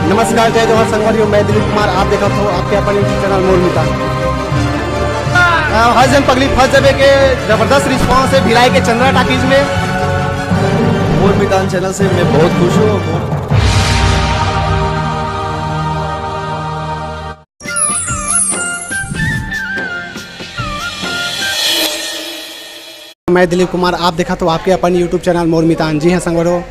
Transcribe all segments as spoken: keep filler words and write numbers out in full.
नमस्कार, जय जोहार संगवारी हो, मैं दिलीप कुमार, आप देखत हो आपके अपन YouTube चैनल मोर मितान। अ, हर जन पगली फंस जबे के जबरदस्त रिस्पांस है भिलाई के चंद्रा टाकीज में। मोर मितान चैनल से मैं बहुत खुश हूँ। मैं दिलीप कुमार, आप देखत हो आपके अपन YouTube चैनल मोर मितान। जी हाँ संगवारी हो,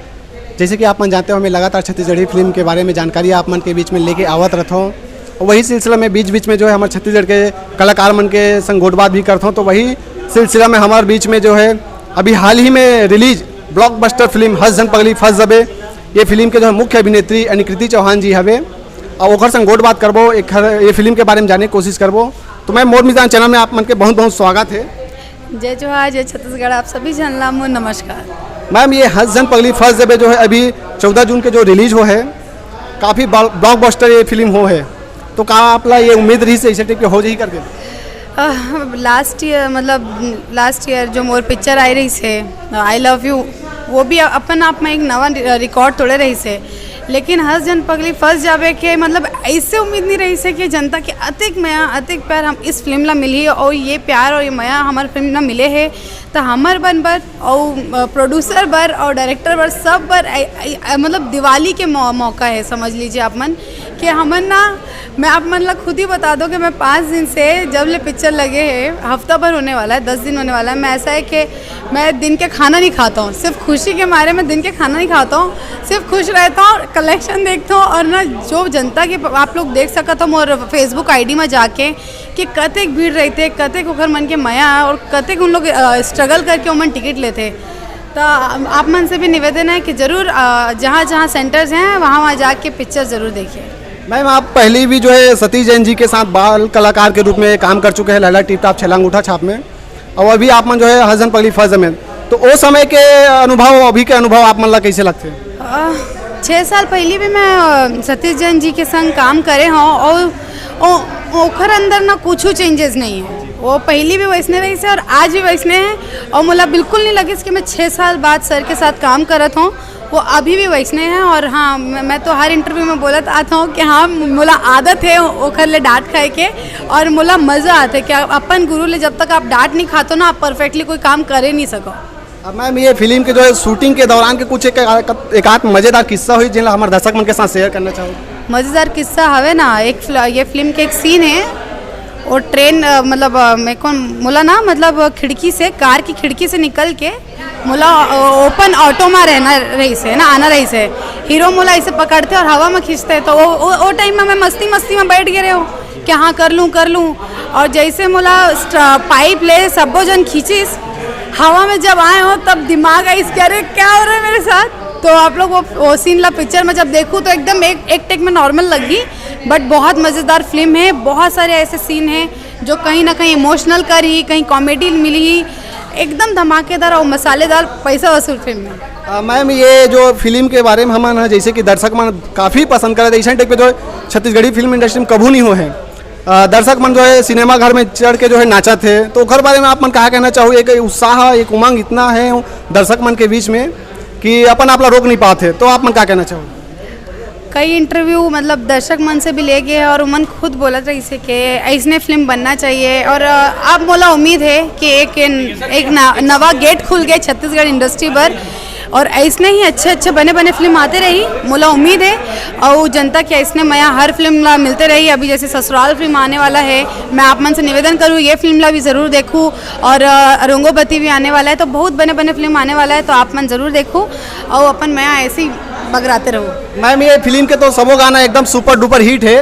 जैसे कि आप मन जानते हो, हमें लगातार छत्तीसगढ़ी फिल्म के बारे में जानकारी आप मन के बीच में लेके आवत रहता हूँ। और वही सिलसिला में बीच बीच में जो है हमारे छत्तीसगढ़ के कलाकार मन के संग गोठबात भी करता हूँ। तो वही सिलसिला में हमारे बीच में जो है अभी हाल ही में रिलीज ब्लॉकबस्टर फिल्म हंस झन पगली फंस जबे, ये फिल्म के जो है मुख्य अभिनेत्री यानी कृति चौहान जी हवे। और ओकर संग गोठबात करबो, एक हर ये फिल्म के बारे में जाने के कोशिश करबो। तो मैं मोर मितान चैनल में आप मन के बहुत बहुत स्वागत है। जय जोहार, जय छत्तीसगढ़, आप सभी झन ला मोर नमस्कार। मैम, ये हंस झन पगली फंस जबे जो है अभी चौदह जून के जो रिलीज हो है, काफ़ी ब्लॉकबस्टर ये फिल्म हो है, तो का आप ला ये उम्मीद रही से ऐसे टाइप के हो जाही करके? लास्ट ईयर, मतलब लास्ट ईयर जो मोर पिक्चर आई रही से, आई लव यू, वो भी अपन आप में एक नवा रिकॉर्ड तोड़े रही से। लेकिन हंस झन पगली फंस जाबे के मतलब ऐसे उम्मीद नहीं रही से कि जनता के अतिक मया, अतिक प्यार हम इस फिल्म ला मिली और ये प्यार और ये मया हमार फिल्म ला मिले है। तो हमार बन बर और प्रोड्यूसर बर और डायरेक्टर बर सब बर ऐ- ऐ- ऐ- मतलब दिवाली के मौ, मौका है, समझ लीजिए आप मन कि हमन ना, मैं आप मन ला खुद ही बता दो कि मैं पाँच दिन से, जब ले पिक्चर लगे है, हफ्ता भर होने वाला है, दस दिन होने वाला है, मैं ऐसा है कि मैं दिन के खाना नहीं खाता हूँ, सिर्फ खुशी के मारे मैं दिन के खाना नहीं खाता हूँ, सिर्फ खुश रहता हूँ और कलेक्शन देखता हूँ। और ना जो जनता के आप लोग देख सकत हो मोर फेसबुक आईडी में जाके कि कतेक भीड़ रहते, कतेक ओकर मन के मया और कतेक उन लोग स्ट्रगल करके ओमन टिकट लेते। तो आप मन से भी निवेदन है कि जरूर अ, जहाँ जहाँ सेंटर्स हैं वहाँ वहाँ जाके पिक्चर जरूर देखिए। मैम, आप पहले भी जो है सतीश जैन जी के साथ बाल कलाकार के रूप में काम कर चुके हैं लैला टिप टाप छेला अंगूठा छाप में, और अभी आप मन जो है हंस झन पगली फंस जबे, तो वो समय के अनुभव, अभी के अनुभव आप मन ला कैसे लगते हैं? अ, छः साल पहले भी मैं अ, सतीश जैन जी के संग काम करे हूँ और ओ- ओखर अंदर ना कुछ चेंजेस नहीं है। वो पहले भी वैसने रहिस है और आज भी वैसने है। और मोला बिल्कुल नहीं लगिस कि मैं छः साल बाद सर के साथ काम करत हूँ, वो अभी भी वैसने है। और हाँ, मैं, मैं तो हर इंटरव्यू में बोलत आता हूँ कि हाँ, मोला आदत है ओखर ले डांट खाए के और मोला मज़ा आता है कि आप अपन गुरु ले जब तक आप डांट नहीं खाते हो ना, आप परफेक्टली कोई काम करे नहीं सको। अब मैम, ये फिल्म के जो है शूटिंग के दौरान के कुछ एक, एक आध मज़ेदार किस्सा हुई जिनला हमारे दर्शक मन के साथ शेयर करना चाहो? मज़ेदार किस्सा हवे ना, एक फिल-, ये फिल्म के एक सीन है, वो ट्रेन अ, मतलब अ, मैं कौन मोला ना मतलब खिड़की से, कार की खिड़की से निकल के मोला ओपन ऑटो में रहना रहिस है ना, आना रहिस है। हीरो मोला ऐसे पकड़ते और हवा में खींचते, तो वो वो, वो टाइम में मैं मस्ती मस्ती में बैठ गए रहे हूँ कि हाँ, कर लूँ, कर लूँ। और जैसे मोला स्ट्र- पाइप ले सब्बो जन खींचिस, हवा में जब आए हो तब दिमाग आइस कि अरे, क्या हो रहा है मेरे साथ। तो आप लोग वो, वो सीन ला पिक्चर में जब देखो तो एकदम एक एक टेक में नॉर्मल लगी, बट बहुत मज़ेदार फिल्म है। बहुत सारे ऐसे सीन हैं जो कहीं ना कहीं इमोशनल कर ही, कहीं कॉमेडी मिली ही। एकदम धमाकेदार और मसालेदार पैसा वसूल फिल्म है। अ, मैम, ये जो फिल्म के बारे में हमन ह, जैसे कि दर्शक मन काफ़ी पसंद करत, ऐसा टाइप के जो है छत्तीसगढ़ी फिल्म इंडस्ट्री में कभू नहीं हो है। अ, दर्शक मन जो है सिनेमा घर में चढ़ के जो है नाचत है, तो ओकर बारे में आप मन का कहना चाहो? एक उत्साह, एक उमंग इतना है दर्शक मन के बीच में कि अपन आप ला रोक नहीं पाते, तो आप मन का कहना चाहो? कई इंटरव्यू मतलब दर्शक मन से भी ले गए हैं और उमन खुद बोलत रहिस हे कि ऐसने फिल्म बनना चाहिए। और अ, अब मोला उम्मीद है कि एक एक न, नवा गेट खुल गए छत्तीसगढ़ इंडस्ट्री पर और ऐसने ही अच्छे अच्छे बने बने फिल्म आते रही, मोला उम्मीद है। और जनता के ऐसने मया हर फिल्म ला मिलते रही। अभी जैसे ससुराल फिल्म आने वाला है, मैं आप मन से निवेदन करूँ ये फिल्म ला भी ज़रूर देखूँ। और अ, रंगोबती भी आने वाला है, तो बहुत बने बने फिल्म आने वाला है, तो आप मन ज़रूर देखूँ और अपन मया ऐसे ही बगराते रहो। मैम, ये फिल्म के तो सबो गाना एकदम सुपर डुपर हिट है,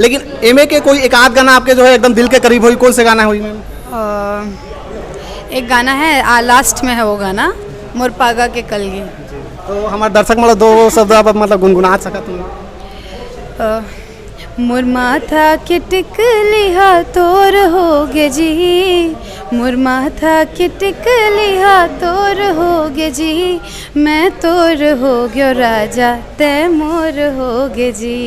लेकिन एमे के कोई एक आध गाना आपके जो है एकदम दिल के करीब होई, कौन से गाना होई मैम? अ, एक गाना है, आ, लास्ट में है वो गाना, मोर पागा के कलगी। तो हमारे दर्शक मतलब दो शब्द आप मतलब गुनगुना सकत हो? अ, मोर माथा के टिकली हा तोर होगे जी, मोर माथा के टिकली हा तोर होगे जी, मैं तोर होग्यो राजा, तै मोर होगे जी,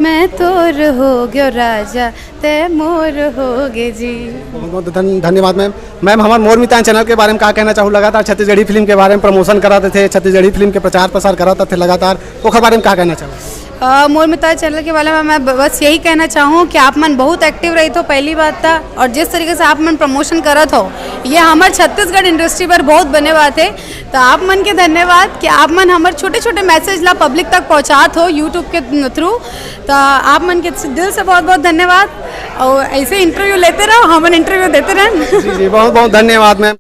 मैं तोर होग्यो राजा, तै मोर होगे जी। बहुत बहुत धन धन्यवाद मैम। मैम, हमर मोर मितान चैनल के बारे में का कहना चाहू? लगातार छत्तीसगढ़ी फिल्म के बारे में प्रमोशन करत थे, छत्तीसगढ़ी फिल्म के प्रचार प्रसार करत थे लगातार, ओकर बारे में का कहना चाहू? अ, मोर मितान चैनल के बारे में मैं ब-, बस यही कहना चाहूँ कि आप मन बहुत एक्टिव रहिथो, पहली बात था, और जिस तरीके से आप मन प्रमोशन करत हो, ये हमर छत्तीसगढ़ इंडस्ट्री बर बहुत बने बात है। तो आप मन के धन्यवाद कि आप मन हमर छोटे छोटे मैसेज ला पब्लिक तक पहुँचात हो यूट्यूब के थ्रू। तो आप मन के दिल से बहुत बहुत धन्यवाद, और ऐसे इंटरव्यू लेते रहो, हमन इंटरव्यू देते रहन। जी जी, बहुत बहुत धन्यवाद मैम।